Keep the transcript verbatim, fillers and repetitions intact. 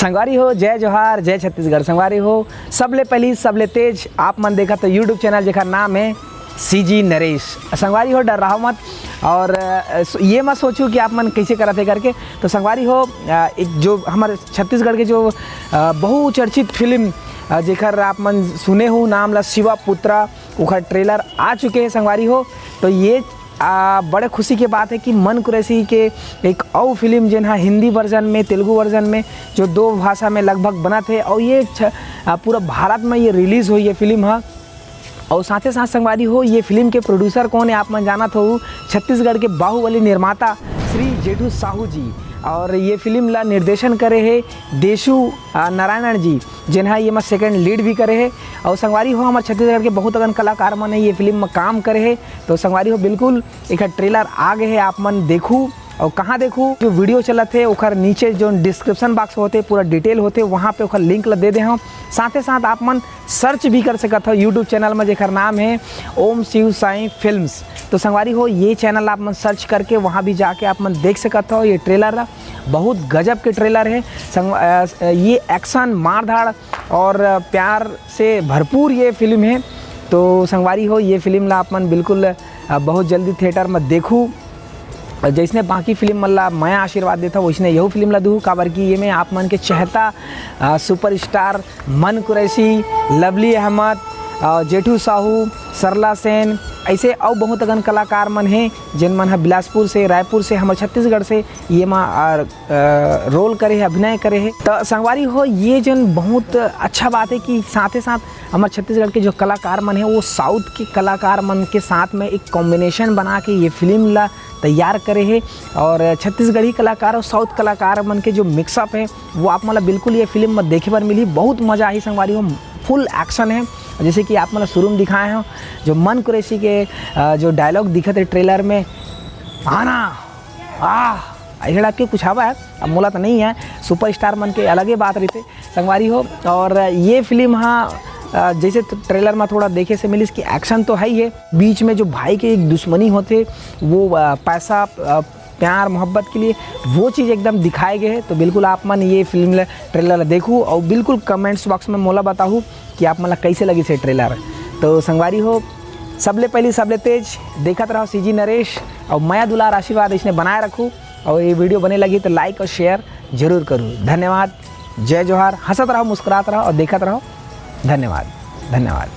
संगवारी हो, जय जोहार, जय छत्तीसगढ़। संगवारी हो, सबले पहली, सबले तेज आप मन देखत हो YouTube चैनल, जेकर नाम है सीजी नरेश। संगवारी हो, डर्राव मत। और अ, सो-, ये मत सोचो कि आप मन कैसे करत है करके। तो संगवारी हो, अ, एक जो हमारे छत्तीसगढ़ के जो अ, बहुचर्चित फिल्म, अ, जेकर आप मन सुने हो नाम ला, शिवा पुत्रा, ओकर ट्रेलर आ चुके हैं संगवारी हो। तो ये आ, बड़े खुशी के बात है कि मन कुरैशी के एक अउ फिल्म, जेन हा हिंदी वर्जन में, तेलुगु वर्जन में, जो दो भाषा में लगभग बनत है, और ये छ-, आ, पूरा भारत में ये रिलीज हुई ये फिल्म हा। और साथे साथ संगवारी हो, ये फिल्म के प्रोड्यूसर कौन है, आप मन जानत हो, छत्तीसगढ़ के बाहुबली निर्माता श्री जेठू साहू जी। और ये फिल्म ला निर्देशन करे है देशु, आ, नारायणन जी, जेन हा ये में सेकंड लीड भी करे है। और संगवारी हो, हमारे छत्तीसगढ़ के बहुत अगन कलाकार मन है ये फिल्म में काम करे है। तो संगवारी हो, बिल्कुल एक ट्रेलर आ गए है, आप मन देखू। और कहाँ देखू, जो वीडियो चलत है ओकर नीचे जो डिस्क्रिप्शन बॉक्स होते, पूरा डिटेल होते, वहाँ पे ओकर लिंक ला दे दे हम। साथे साथ आप मन सर्च भी कर सकत हो YouTube चैनल में, जेकर नाम है ओम शिव साईं फिल्म्स। तो संगवारी हो, ये चैनल आप मन सर्च करके वहाँ भी जाके आप मन देख सकत हो ये ट्रेलर ला। बहुत गजब के ट्रेलर है संग-, अ, ये एक्शन, मारधाड़ और प्यार से भरपूर ये फिल्म है। तो संगवारी हो, ये फिल्म ला आप मन बिल्कुल, अ, बहुत जल्दी थिएटर में देखू। और जैसने बाकी फिल्म मन ला मैं आशीर्वाद देता हूँ, वैसने यहू फिल्म ला दूँ, काबर कि ये में आप मन के चहेता, अ, सुपरस्टार मन कुरैशी, लवली अहमद, अ, जेठू साहू, सरला सेन, ऐसे अउ बहुत अगन कलाकार मन हैं, जेन मन ह बिलासपुर से, रायपुर से, हमर छत्तीसगढ़ से ये मा, अ, अ, रोल करे हे, अभिनय करे हे। त संगवारी हो, ये जन बहुत अच्छा बात है कि साथे साथ हमर छत्तीसगढ़ के जो कलाकार मन है, वो साउथ के कलाकार मन के साथ में एक कॉम्बिनेशन बना के ये फिल्म ला तैयार करे हे। और छत्तीसगढ़ी कलाकार और साउथ कलाकार मन के जो मिक्सअप है, वो आप मन ला बिल्कुल ये फिल्म में देखे बर मिली। बहुत मजा आही संगवारी हो, फुल एक्शन है। जैसे कि आप मन ला शुरू में दिखाए हो, जो मन कुरैशी के, अ, जो डायलॉग दिखत है ट्रेलर में, "आना, आह", ऐसे टाइप के कुछ हवा है। अब मोला तो नहीं है, सुपरस्टार मन के अलगे बात रहते संगवारी हो। और ये फिल्म हा, अ, जैसे ट्रेलर में थोड़ा देखे से मिलिस कि एक्शन तो है ही है, बीच में जो भाई के एक दुश्मनी होते, वो, अ, पैसा, अ, प्यार मोहब्बत के लिए, वो चीज़ एकदम दिखाए गए है। तो बिल्कुल आप मन ये फिल्म ला, ट्रेलर ला देखू और बिल्कुल कमेंट्स बॉक्स में मोला बताहू कि आप मन ला कैसे लगिस हे ट्रेलर। तो संगवारी हो, सबले पहली सबले तेज देखत रहो सीजी नरेश, और मया दुलार आशीर्वाद इसने बनाए रखू। और ये वीडियो बने लगी तो लाइक और शेयर जरूर करू। धन्यवाद, जय जोहार, हंसत रहो, मुस्कुरात रहो और देखत रहो। धन्यवाद, धन्यवाद।